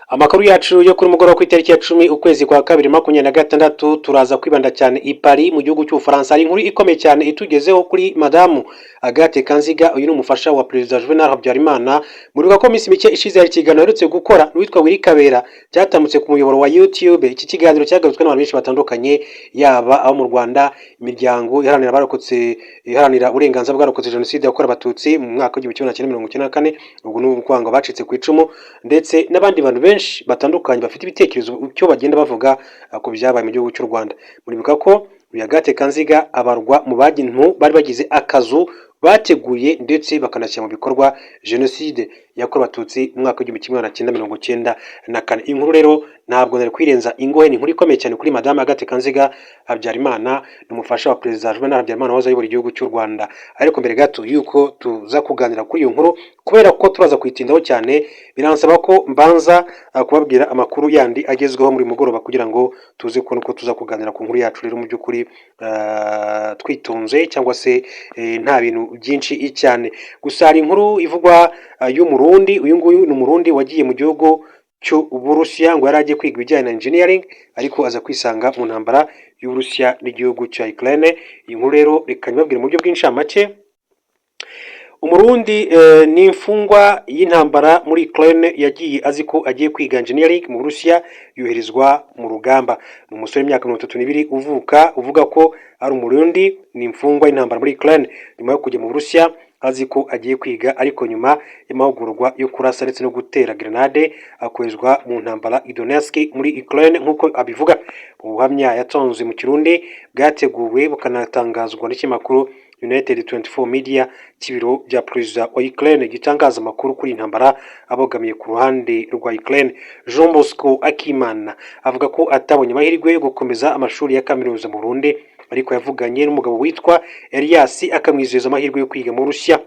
Amakuru yacu yo kuri mugoroba ku itariki ya 10 ukwezi kwa kabiri 26, turaza kwibanda cyane i Paris mu gihugu cy'Ubufaransa. Hari inkuru ikomeye cyane itugezeho kuri Madamu Agathe Kanziga. Uyu ni umufasha wa Perezida Juvenal Habyarimana. Muribuka ko minsi mike ishize hari ikiganiro aherutse gukora n'uwitwa Willy Kabera cyatambutse ku muyoboro wa YouTube. Iki kiganiro cyagarutswe n'abantu benshi batandukanye, yaba abo mu Rwanda, imiryango iharanira abarokotse, iharanira uburenganzira bw'abarokotse Jenoside yakorewe Abatutsi mu mwaka w'1994, ubwo ni ukuvuga ngo bacitse ku icumu, ndetse n'abandi bantu benshi batandukanye bafite ibitekerezo icyo bagenda bavuga ku byabaye mu gihugu cy'u Rwanda. Muribuka ko uyu Agathe Kanziga abarwa mu bantu bari bagize akazu bateguye ndetse bakanashyira mu bikorwa Jenoside yakorewe Abatutsi mu mwaka w'1994. Inkuru rero ntabwo nari kwirenza ingohe, ni inkuru ikomeye cyane kuri Madame Agathe Kanziga Habyarimana, ni umufasha wa Perezida Juvenal Habyarimana wahoze ayobora igihugu cy'u Rwanda. Ariko mbere gato yuko tuza kuganira kuri iyo nkuru, kubera ko turaza kuyitindaho cyane, biransaba ko mbanza kubabwira amakuru yandi agezweho muri mugoroba kugira ngo tuze kubona uko tuza kuganira ku nkuru yacu. Rero mu by'ukuri twitonze cyangwa se nta bintu byinshi cyane. Gusa hari inkuru ivugwa y'Umurundi. Uyu nguyu ni Umurundi wagiye mu gihugu cy'Uburusiya, ngo yari agiye kwiga ibijyanye na engineering, ariko aza kwisanga mu ntambara y'Uburusiya n'igihugu cya Ukraine. Iyi nkuru rero reka nyibabwire mu buryo bw'incamake. Umurundi ni imfungwa y'intambara muri Ukraine, yagiye azi ko agiye kwiga engineering mu Burusiya, yoherezwa mu rugamba. Ni umusore w'imyaka 32 uvuka uvuga ko ari Umurundi, ni imfungwa y'intambara muri Ukraine nyuma yo kujya mu Burusiya azi ko agiye kwiga, ariko nyuma y'amahugurwa yo kurasa ndetse no gutera grenade akoherezwa mu ntambara i Donetsk muri Ukraine, nk'uko abivuga. Ubuhamya yatanze mu Kirundi bwateguwe bukanatangazwa n'ikinyamakuru United 24 Media cy'ibiro bya perezida wa Ukraine gitangaza amakuru kuri iyi ntambara abogamiye ku ruhande rwa Ukraine. Jean Bosco Akimana avuga ko atabonye amahirwe yo gukomeza amashuri ya kaminuza mu Burundi, ariko yavuganye n'umugabo witwa Elias akamwizeza amahirwe yo kwiga mu Burusiya.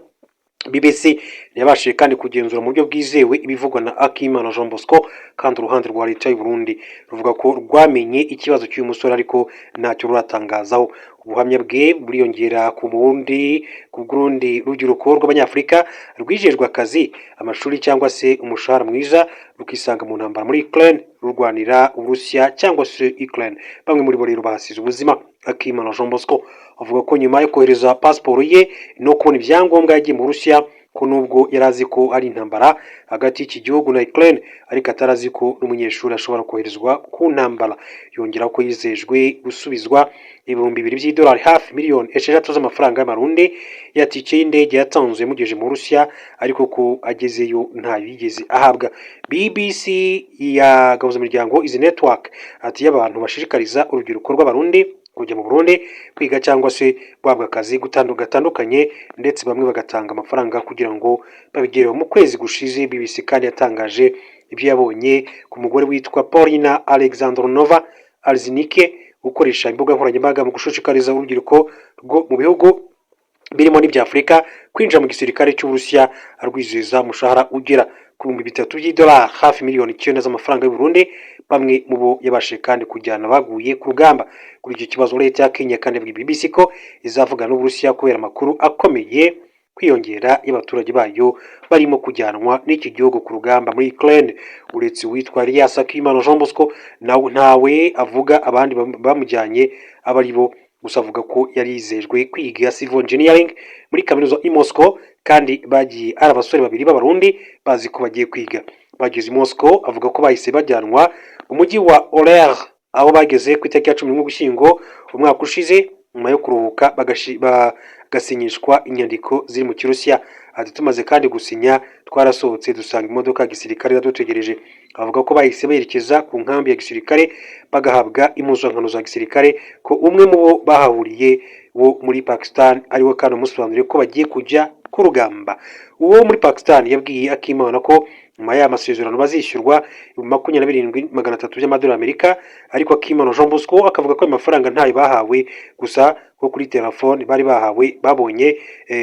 BBC ntiyabashije kandi kugenzura mu buryo bwizewe ibivugwa na Akimana Jean Bosco, kandi uruhande rwa leta y'u Burundi ruvuga ko rwamenye ikibazo cy'uyu musore ariko ntacyo ruratangazaho. Ubuhamya bwe buriyongera ku bundi ku bw'urundi rubyiruko rw'Abanyafurika rwijejwe akazi, amashuri cyangwa se umushahara mwiza, rukisanga mu ntambara muri Ukraine rurwanira Uburusiya cyangwa se Ukraine. Bamwe muri bo rero bahasize ubuzima. Akimana Jean Bosco avuga ko nyuma yo kohereza pasiporo ye no kubona ibyangombwa yagiye mu Burusiya, ko nubwo yari azi ko ari intambara hagati y'iki gihugu na Ukraine, ariko atari azi ko n'umunyeshuri ashobora koherezwa ku ntambara. Yongeraho ko yizejwe gusubizwa 2000 by'idolari, hafi miliyoni 6 z'amafaranga y'Amarundi, ya tike y'indege yatanzwe yamugejeje mu Burusiya, ariko ko agezeyo ntayo yigeze ahabwa. BBC ya Gahuzamiryango izi network ati y'abantu bashishikariza urubyiruko rw'Abarundi kujya mu Burundi kwiga cyangwa se guhabwa akazi gatandukanye, ndetse bamwe bagatanga amafaranga kugira ngo babigereho. Mu kwezi gushize BBC kandi yatangaje ibyo yabonye ku mugore witwa Paulina Alexandronova Alzinike ukoresha imbuga nkoranyambaga mu gushishikariza urubyiruko rwo mu bihugu birimo n'ibya Afurika kwinjira mu gisirikare cy'Uburusiya, arwizeza umushahara ugera ku 3000 by'idolari, hafi miliyoni 9 z'amafaranga y'u Burundi. Bamwe mu bo yabashije kandi kujyana baguye ku rugamba. Kuri icyo kibazo, leta ya Kenya kandi yabwiye BBC ko izavugana n'Uburusiya kubera amakuru akomeye kwiyongera y'abaturage bayo barimo kujyanwa n'iki gihugu ku rugamba muri Ukraine. Uretse uwitwa Elias Akimana Jean Bosco, nawe ntawe avuga abandi bamujyanye abo ari bo. Gusa avuga ko yari yizejwe kwiga civil engineering muri kaminuza i Moscow, kandi bagiye ari abasore babiri b'Abarundi bazi ko bagiye kwiga. Bageze i Moscow, avuga ko bahise bajyanwa mu mujyi wa Orel, aho bageze ku itariki ya 11 Ugushyingo umwaka ushize, nyuma yo kuruhuka bagasinyishwa inyandiko ziri mu Kirusiya. Ati: "Tumaze kandi gusinya twarasohotse, dusanga imodoka ya gisirikare iradutegereje." Avuga ko bahise berekeza ku nkambi ya gisirikare, bagahabwa impuzankano za gisirikare, ko umwe mu bo bahahuriye wo muri Pakistan ariwe kandi umusobanuriye ko bagiye kujya ku rugamba. Uwo muri Pakistan yabwiye Akimana ko nyuma y'aya masezerano bazishyurwa 27,300 by'amadolari Amerika, ariko Akimana Jean Bosco akavuga ko ayo mafaranga ntayo bahawe, gusa ko kuri telefone bari bahawe babonye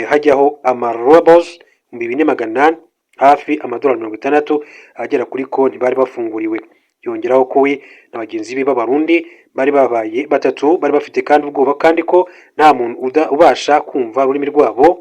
hajyaho amarubles 4,800, hafi amadolari 60, agera kuri konti bari bafunguriwe. Yongeraho ko we na bagenzi be b'Abarundi bari babaye batatu bari bafite kandi ubwoba, kandi ko nta muntu ubasha kumva ururimi rwabo.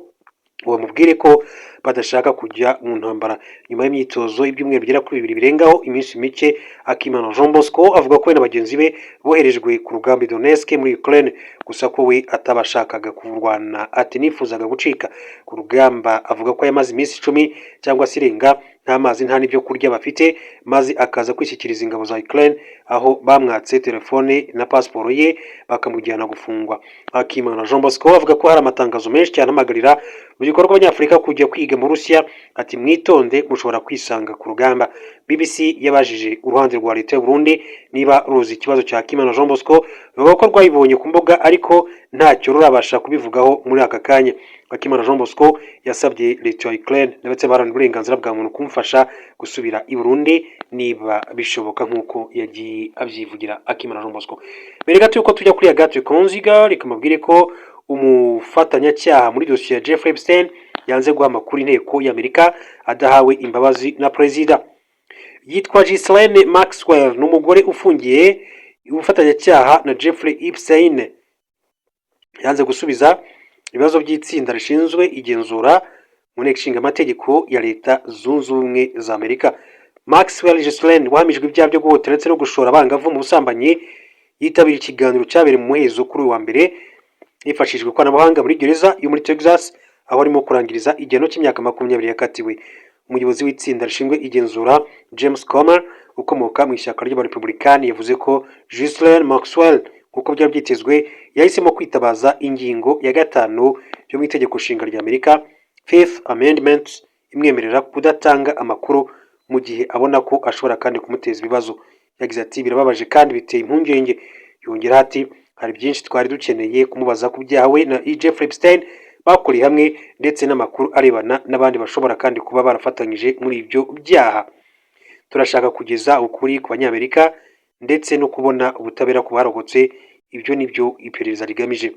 Ngo bamubwire ko badashaka kujya mu ntambara. Nyuma y'imyitozo y'ibyumweru bigera kuri 2 birengaho iminsi mike, Akimana Jean Bosco avuga ko we na bagenzi be boherejwe ku rugamba i Donetsk muri Ukraine, gusa ko we atabashakaga kurwana. Ati: "Nifuzaga gucika ku rugamba." Avuga ko yamaze iminsi 10 cyangwa se irenga nta mazi, nta n'ibyo kurya bafite, maze akaza kwishyikiriza ingabo za Ukraine, aho bamwatse telefone na pasiporo ye bakamujyana gufungwa. Akimana Jean Bosco avuga ko hari amatangazo menshi cyane ahamagarira urubyiruko rw'Abanyafurika kujya kwiga mu Burusiya. Ati: "Mwitonde, mushobora kwisanga ku rugamba." BBC yabajije uruhande rwa leta y'u Burundi niba ruzi ikibazo cya Akimana Jean Bosco, ruvuga ko rwabibonye ku mbuga ariko ntacyo rurabasha kubivugaho muri aka kanya. Akimana Jean Bosco yasabye leta ya Ukraine ndetse baharanira uburenganzira bwa muntu kumufasha gusubira i Burundi niba bishoboka, nk'uko yagiye abyivugira Akimana Jean Bosco. Mbere gato yuko tujya kuri Agathe Kanziga, reka mabwire ko umufatanyacyaha muri dosiye ya Jeffrey Epstein yanze guha amakuru inteko y'Amerika adahawe imbabazi na perezida. Yitwa Ghislaine Maxwell, ni umugore ufungiye ubufatanyacyaha na Jeffrey Epstein. Yanze gusubiza ibibazo by'itsinda rishinzwe igenzura mu nteko ishinga amategeko ya Leta Zunze Ubumwe za Amerika. Maxwell Ghislaine, wahamijwe ibyaha byo guhohotera ndetse no gushora abangavu mu busambanyi, yitabiriye ikiganiro cyabereye mu muhezo kuri uyu wa mbere hifashishijwe ikoranabuhanga muri gereza yo muri Texas, aho arimo kurangiriza igihano cy'imyaka 20 yakatiwe. Umuyobozi w'itsinda rishinzwe igenzura, James Comer, ukomoka mu ishyaka ry'Abarepublikani, yavuze ko Ghislaine Maxwell, nk'uko byari byitezwe, yahisemo kwitabaza ingingo ya gatanu yo mu itegeko nshinga rya Amerika, Fifth Amendment, imwemerera kudatanga amakuru mu gihe abona ko ashobora kandi kumuteza ibibazo. Yagize ati: "Birababaje kandi biteye impungenge." Yongeraho ati: "Hari byinshi twari dukeneye kumubaza ku byaha we na Jeffrey Epstein bakoreye hamwe, ndetse n'amakuru arebana n'abandi bashobora kandi kuba barafatanyije muri ibyo byaha. Turashaka kugeza ukuri ku Banyamerika ndetse no kubona ubutabera ku barokotse. Ibyo ni byo iperereza rigamije."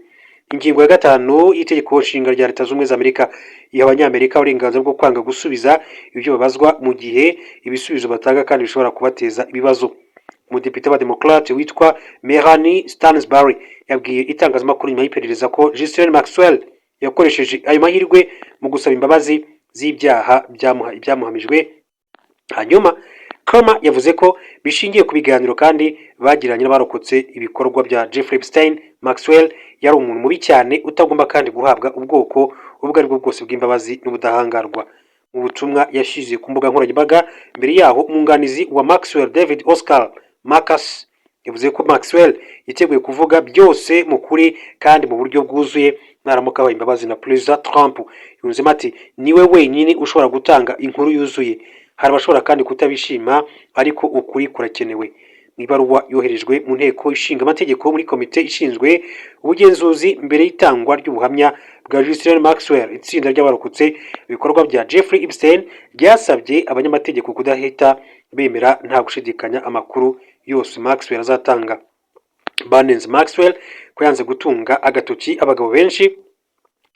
Ingingo ya gatanu y'itegeko nshinga rya Leta Zunze Ubumwe za Amerika iha Abanyamerika uburenganzira bwo kwanga gusubiza ibyo babazwa mu gihe ibisubizo batanga kandi bishobora kubateza ibibazo. Umudepite wa Demokarate witwa Melanie Stansbury yabwiye itangazamakuru nyuma y'iperereza ko Ghislaine Maxwell yakoresheje ayo mahirwe mu gusaba imbabazi z'ibyaha byamuhamijwe. Hanyuma Comer yavuze ko bishingiye ku biganiro kandi bagiranye n'abarokotse ibikorwa bya Jeffrey Epstein, Maxwell yari umuntu mubi cyane utagomba kandi guhabwa ubwoko ubwo ari bwo bwose bw'imbabazi n'ubudahangarwa. Mu butumwa yashyize ku mbuga nkoranyambaga mbere yaho, umwunganizi wa Maxwell, David Oscar Marcus, yavuze ko Maxwell yiteguye kuvuga byose mu kuri kandi mu buryo bwuzuye naramuka ahawe imbabazi na Perezida Trump. Yunzemo ati: "Niwe wenyine ushobora gutanga inkuru yuzuye. Hari abashobora kandi kutabishima, ariko ukuri kurakenewe." Mu ibaruwa yoherejwe mu nteko ishinga amategeko muri komite ishinzwe ubugenzuzi mbere y'itangwa ry'ubuhamya bwa Ghislaine Maxwell, itsinda ry'abarokotse ibikorwa bya Jeffrey Epstein ryasabye abanyamategeko kudahita bemera nta gushidikanya amakuru yose Maxwell azatanga. Banenze Maxwell ko yanze gutunga agatoki abagabo benshi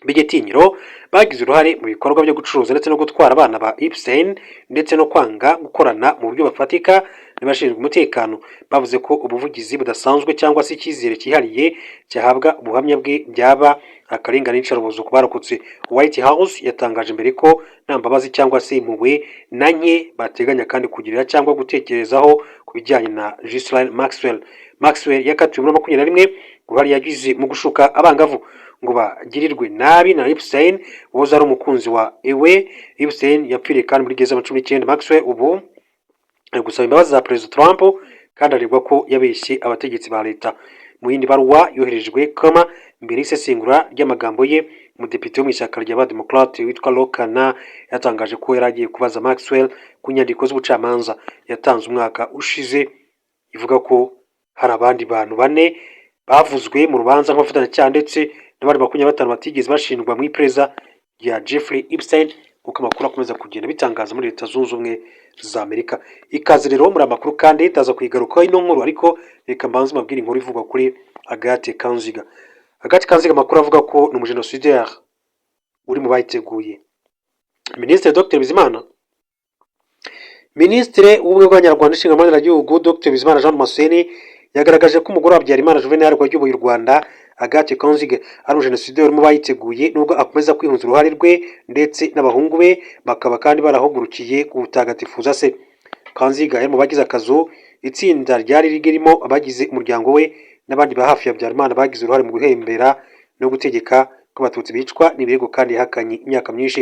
b'igitinyiro bagize uruhare mu bikorwa byo gucuruza ndetse no gutwara abana ba Epstein, ndetse no kwanga gukorana mu buryo bufatika n'abashinzwe umutekano. Bavuze ko ubuvugizi budasanzwe cyangwa se icyizere cyihariye cyahabwa ubuhamya bwe byaba akarengane n'iyicarubozo ku barokotse. White House yatangaje mbere ko nta mbabazi cyangwa se impuhwe na nke bateganya kandi kugirira cyangwa gutekerezaho ku bijyanye na Ghislaine Maxwell. Maxwell yakatiwe muri 21 uruhare yagize mu gushuka abangavu ngo bagirirwe nabi na Epstein, wahoze ari umukunzi wa ewe. Epstein yapfiriye kandi muri gereza 19. Maxwell ubu ari gusaba imbabazi za Perezida Trump kandi aregwa ko yabeshye abategetsi ba leta. Mu yindi baruwa yoherejwe Comer mbere y'isesengura ry'amagambo ye, umudepite wo mu ishyaka ry'Abademokrate witwa Ro Khanna yatangaje ko yari agiye kubaza Maxwell ku nyandiko z'ubucamanza yatanze umwaka ushize ivuga ko hari abandi bantu bane bavuzwe mu rubanza nk'abafatanyacyaha, ndetse n'abandi 25 batigeze bashinjwa mu iperereza rya Jeffrey Epstein, nk'uko amakuru akomeza kugenda bitangaza muri Leta Zunze Ubumwe za Amerika. Ikaze rero muri aya makuru, kandi ndaza kuyigarukaho ino nkuru, ariko reka mbanze mbabwire inkuru ivugwa kuri Agathe Kanziga. Agathe Kanziga, amakuru avuga ko ni umujenosideri uri mu bayiteguye. Minisitiri Dr Bizimana, Minisitiri w'Ubumwe bw'Abanyarwanda Ishinga Gihugu, Dr Bizimana Jean Damascene, yagaragaje ko umugore wa Habyarimana Juvenal wayoboye u Rwanda Agathe Kanziga ari umujenosideri mu bayiteguye, nubwo akomeza kwihunza uruhare rwe, ndetse n'abahungu be bakaba kandi barahagurukiye gutagatifuza se. Kanziga yari mu bagize akazu, itsinda ryari ririmo abagize umuryango we n'abandi ba hafi ya Habyarimana bagize uruhare mu guhembera no gutegeka ko Abatutsi bicwa. N'ibirego kandi yahakanye imyaka myinshi.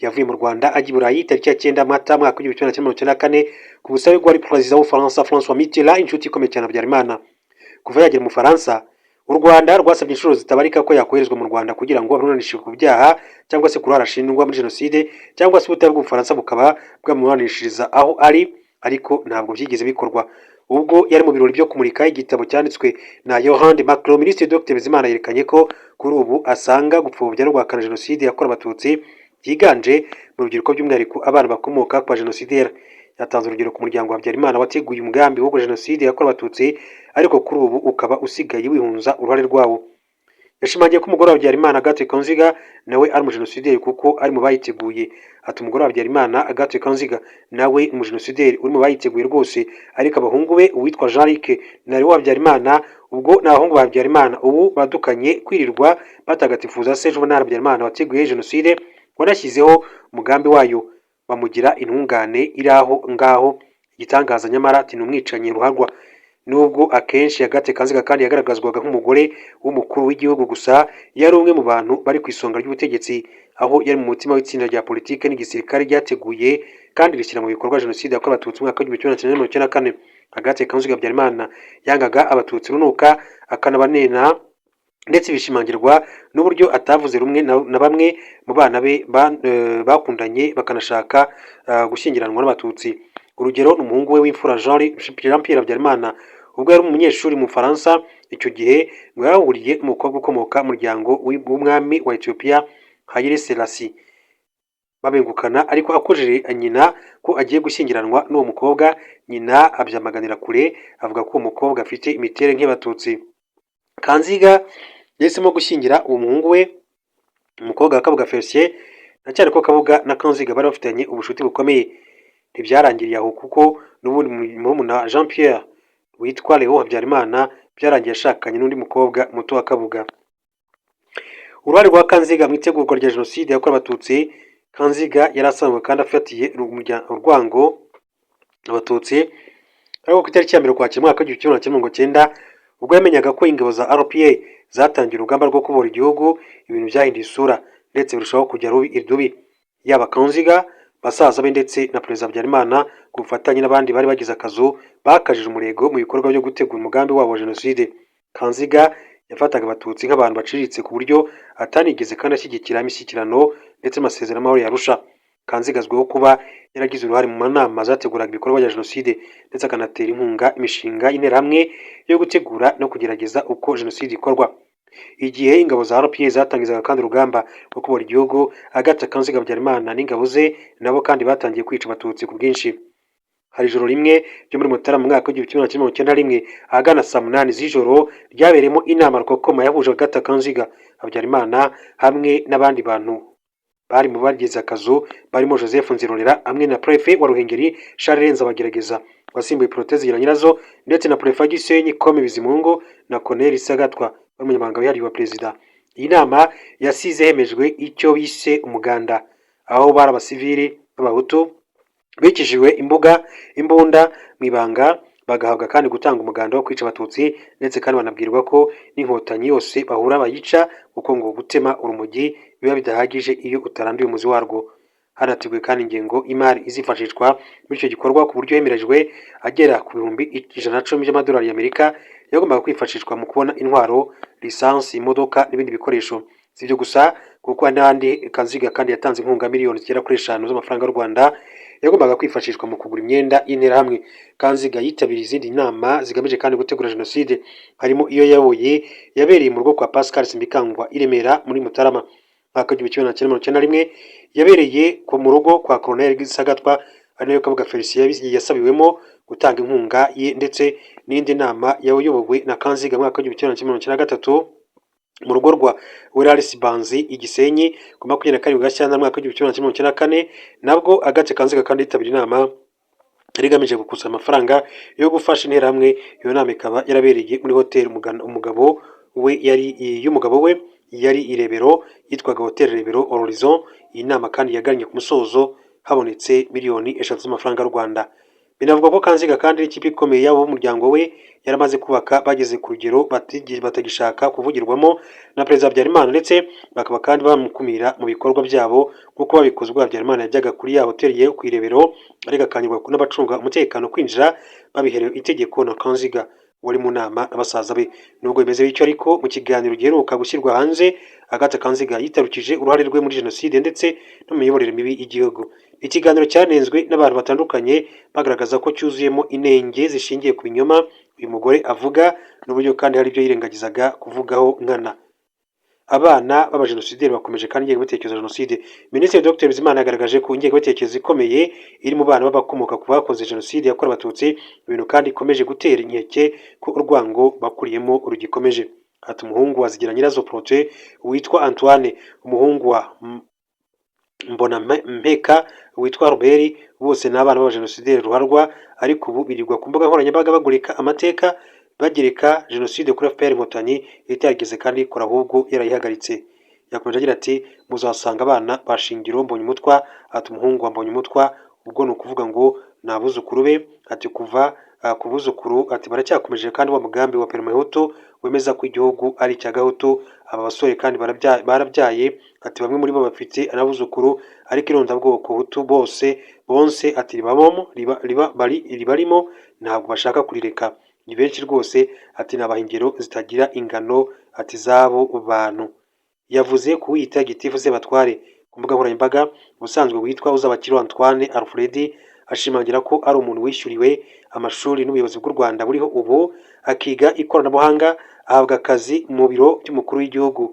Yavuye mu Rwanda ajya i Burayi tariki ya 9 Mata mwaka w'1994 ku busabe bw'uwari perezida w'Ubufaransa François Mitterrand, inshuti ikomeye cyane Habyarimana. Kuva yagera mu Bufaransa, u Rwanda rwasabye inshuro zitabarika ko yakoherezwa mu Rwanda kugira ngo aburanishwe ku byaha cyangwa se ku ruhare ashinjwa muri jenoside, cyangwa se ubutabera bw'Ubufaransa bukaba bwamuburanishiriza aho ari, ariko ntabwo byigeze bikorwa. Ubwo yari mu birori byo kumurika igitabo cyanditswe na Yolande Macron, Minisitiri Dr Bizimana yerekanye ko kuri ubu asanga gupfobya no guhakana jenoside yakorewe Abatutsi byiganje mu rubyiruko, by'umwihariko abana bakomoka ku bajenosideri. Yatanze urugero ku muryango wa Habyarimana wateguye umugambi wo jenoside yakorewe Abatutsi, ariko kuri ubu ukaba usigaye wihunza uruhare rwawo. Yashimangiye ko umugore wa Habyarimana, Agathe Kanziga, nawe ari umujenosideri kuko ari mu bayiteguye. Ati: "Umugore wa Habyarimana, Agathe Kanziga, nawe ni umujenosideri uri mu bayiteguye rwose, ariko abahungu be, uwitwa Jean Luc na Léon Habyarimana, ubwo ni abahungu ba Habyarimana, ubu badukanye kwirirwa batagatifuza se Juvenal Habyarimana wateguye jenoside, wanashyizeho umugambi wayo, bamugira intungane iri aho ngaho, igitangaza, nyamara ati ni umwicanyi ruharwa." Nubwo akenshi Agathe Kanziga kandi yagaragazwaga nk'umugore w'umukuru w'igihugu gusa, yari umwe mu bantu bari ku isonga ry'ubutegetsi, aho yari mu mutima w'itsinda rya politiki n'igisirikare ryateguye kandi rishyira mu bikorwa jenoside yakorewe Abatutsi mu mwaka w'1994. Agathe Kanziga Habyarimana yangaga Abatutsi urunuka, akanabanena, ndetse bishimangirwa n'uburyo atavuze rumwe na bamwe mu bana be bakundanye bakanashaka gushyingiranwa n'Abatutsi. Urugero ni umuhungu we w'imfura Jean Pierre Habyarimana. Ubwo yari umunyeshuri mu Bufaransa icyo gihe, ngo yarahuriye n'umukobwa ukomoka mu muryango w'umwami wa Ethiopia Haile Selassie, babengukana, ariko akojeje nyina ko agiye gushyingiranwa n'uwo mukobwa, nyina abyamaganira kure, avuga ko uwo mukobwa afite imiterere nk'iy'Abatutsi. Kanziga yahisemo gushyingira uwo muhungu we umukobwa wa Kabuga Felicien, na cyane ko Kabuga na Kanziga bari bafitanye ubucuti bukomeye. Ntibyarangiriye aho, kuko n'ubundi murumuna Jean Pierre witwa Léon Habyarimana byarangiye ashakanye n'undi mukobwa muto wa Kabuga. Uruhare rwa Kanziga mu itegurwa rya jenoside yakorewe Abatutsi. Kanziga yari asanzwe kandi afatiye urwango Abatutsi, ariko ku itariki ya 1 Ukwakira umwaka w'1990, ubwo yamenyaga ko ingabo za RPA zatangiye urugamba rwo kubohora igihugu, ibintu byahinduye isura ndetse birushaho kujya irudubi. Yaba Kanziga, basaza be ndetse na Perezida Habyarimana, ku bufatanye n'abandi bari bagize akazu, bakajije umurego mu bikorwa byo gutegura umugambi wabo wa jenoside. Kanziga yafataga Abatutsi nk'abantu baciriritse, ku buryo atanigeze kandi ashyigikira imishyikirano ndetse n'amasezerano y'amahoro ya Arusha. Kanziga azwiho kuba yaragize uruhare mu nama zateguraga ibikorwa bya jenoside, ndetse akanatera inkunga imishinga y'Interahamwe yo gutegura no kugerageza uko jenoside ikorwa. Igihe ingabo za RPA zatangizaga kandi urugamba rwo kubohora igihugu, Agathe Kanziga Habyarimana n'ingabo ze nabo kandi batangiye kwica Abatutsi ku bwinshi. Hari ijoro rimwe ryo muri Mutarama mu mwaka w'1991, ahagana saa 8 z'ijoro, ryabereyemo inama rukokoma yahuje Agathe Kanziga Habyarimana hamwe n'abandi bantu bari mu bagize akazu, barimo Joseph Nzirorera hamwe na Préfet wa Ruhengeri Charles Nzabagerageza wasimbuye Protais Zigiranyirazo, ndetse na Préfet wa Gisenyi Côme Bizimungu na Colonel Sagatwa wari umunyamabanga wihariye wa perezida. Iyi nama yasize hemejwe icyo bise umuganda, aho bari abasivili b'Abahutu bikijijwe imbuga imbunda mu ibanga, bagahabwa kandi gutanga umuganda wo kwica Abatutsi, ndetse kandi banabwirwa ko n'Inkotanyi yose bahura bayica, kuko ngo gutema urumogi biba bidahagije iyo utaranduye umuzi warwo. Hanateguwe kandi ingengo y'imari izifashishwa muri icyo gikorwa, ku buryo hemerejwe agera ku 110,000 by'amadolari y'Amerika yagombaga kwifashishwa mu kubona intwaro, lisansi, imodoka n'ibindi bikoresho. Si ibyo gusa, kuko hari n'ahandi Kanziga kandi yatanze inkunga miliyoni zigera kuri 5 z'amafaranga y'u Rwanda yagombaga kwifashishwa mu kugura imyenda y'Interahamwe. Kanziga yitabiriye izindi nama zigamije kandi gutegura jenoside, harimo iyo yayoboye yabereye mu rugo kwa Pascal Simbikangwa i Remera muri Mutarama mwaka w'1991, yabereye mu rugo kwa Colonel Sagatwa, ari nayo Kabuga Felicien yasabiwemo gutanga inkunga ye, ndetse n'indi nama yayobowe na Kanziga mu mwaka w'1993 mu rugo rwa Weraris Banzi i Gisenyi. Ku 27 Gashyantare mwaka w'1994, nabwo Agathe Kanziga kandi yitabiriye inama yari igamije gukusanya amafaranga yo gufasha Interahamwe. Iyo nama ikaba yarabereye muri hoteli Umugabo we yari y'umugabo we yari i Rebero, yitwaga Hotel Rebero Horizon. Iyi nama kandi yagannye ku musozo habonetse miliyoni 3 z'amafaranga y'u Rwanda. Binavuga ko Kanziga kandi n'ikipe ikomeye y'abo b'umuryango we yaramaze kubaka bageze ku rugero batagishaka kuvugirwamo na Perezida Habyarimana, ndetse bakaba kandi bamukumira mu bikorwa byabo nk'uko babikoze ubwo Habyarimana yajyaga kuri ya hoteli ye ku Irebero, ariko akangirwa n'abacunga umutekano kwinjira babiherewe itegeko na Kanziga wari mu nama na basaza be. Nubwo bimeze bityo ariko, mu kiganiro giheruka gushyirwa hanze, Agathe Kanziga yitarukije uruhare rwe muri jenoside ndetse no mu miyoborere mibi y'igihugu. Ikiganiro cyanenzwe n'abantu batandukanye, bagaragaza ko cyuzuyemo inenge zishingiye ku binyoma uyu mugore avuga, n'uburyo kandi hari ibyo yirengagizaga kuvugaho nkana. Abana b'abajenosideri bakomeje kandi ingengabitekerezo ya jenoside. Minisitiri Dr Bizimana yagaragaje ko ingengabitekerezo ikomeye iri mu bana b'abakomoka ku bakoze jenoside yakorewe Abatutsi, ibintu kandi ikomeje gutera inkeke ko urwango bakuriyemo rugikomeje. Ati: "Umuhungu wa Zigiranyirazo Protais witwa Antoine, umuhungu wa Mbonampeka witwa Robert, bose ni abana b'abajenosideri ruharwa, ariko ubu birirwa ku mbuga nkoranyambaga bagoreka amateka, bagereka jenoside kuri FPR Inkotanyi itarigeze kandi ikora, ahubwo yarayihagaritse." Yakomeje agira ati: "Muzasanga abana ba Shingiro Mbonyumutwa," ati umuhungu wa Mbonyumutwa, ubwo ni ukuvuga ngo ni abuzukuru be, ati kuva ku buzukuru, ati baracyakomeje kandi wa mugambi wa Parmehutu wemeza ko igihugu ari icya Gahutu. Aba basore kandi barabyaye, ati bamwe muri bo bafite n'abuzukuru, ariko irondabwoko Hutu bose bonse, ati ribabamo ribarimo, ntabwo bashaka kurireka, ni benshi rwose, ati nabaha ingero zitagira ingano, ati z'abo bantu." Yavuze kuwiyita Gitifu Sebatware ku mbuga nkoranyambaga, ubusanzwe witwa Uzabakiriho Antoine Alfred, ashimangira ko ari umuntu wishyuriwe amashuri n'ubuyobozi bw'u Rwanda buriho ubu, akiga ikoranabuhanga, ahabwa akazi mu biro by'umukuru w'igihugu,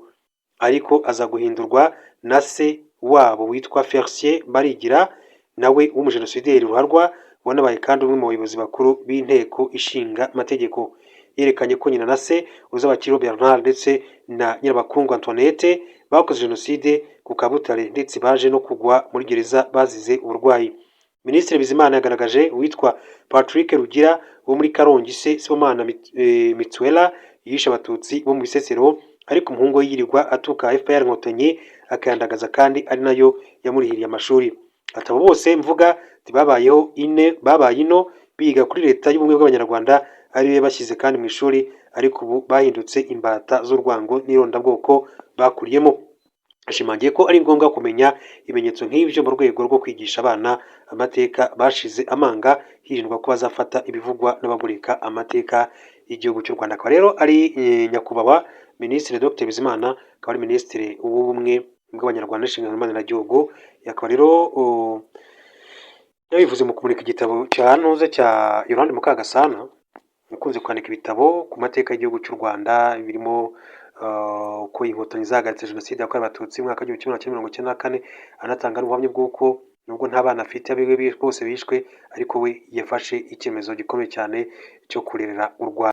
ariko aza guhindurwa na se wabo witwa Felicien Barigira, nawe w'umujenosideri ruharwa, wanabaye kandi umwe mu bayobozi bakuru b'inteko ishinga amategeko. Yerekanye ko nyina na se Uzabakiriho Bernard ndetse na Nyirabakungu Antoinette bakoze jenoside ku Kabutare, ndetse baje no kugwa muri gereza bazize uburwayi. Minisitiri Bizimana yagaragaje uwitwa Patrick Rugira wo muri Karongi, se Sibomana Mitsuela yishe Abatutsi bo mu Bisesero, ariko umuhungu we yirirwa atuka FPR Inkotanyi akayandagaza, kandi ari nayo yamurihiriye amashuri. Ati: "Abo bose mvuga babayeho ine, babaye ino biga kuri Leta y'Ubumwe bw'Abanyarwanda, ariyo yabashyize kandi mu ishuri, ariko ubu bahindutse imbata z'urwango n'irondabwoko bakuriyemo." Ashimangiye ko ari ngombwa kumenya ibimenyetso nk'ibyo mu rwego rwo kwigisha abana amateka bashize amanga, hirindwa ko bazafata ibivugwa n'abagoreka amateka y'igihugu cy'u Rwanda. Akaba rero ari nyakubahwa Minisitiri Dr Bizimana, akaba ari Minisitiri w'Ubumwe bw'Abanyarwanda n'Inshingano Mboneragihugu. Akaba rero yabivuze mu kumurika igitabo cya Ntuze cya Yolande Mukagasana, ukunze kwandika ibitabo ku mateka y'igihugu cy'u Rwanda, birimo uko Inkotanyi zahagaritse jenoside yakorewe Abatutsi mu mwaka w'1994, anatanga n'ubuhamya bw'uko nubwo nta bana afite, abiwe bose bishwe, ariko we yafashe icyemezo gikomeye cyane cyo kurerera u Rwanda.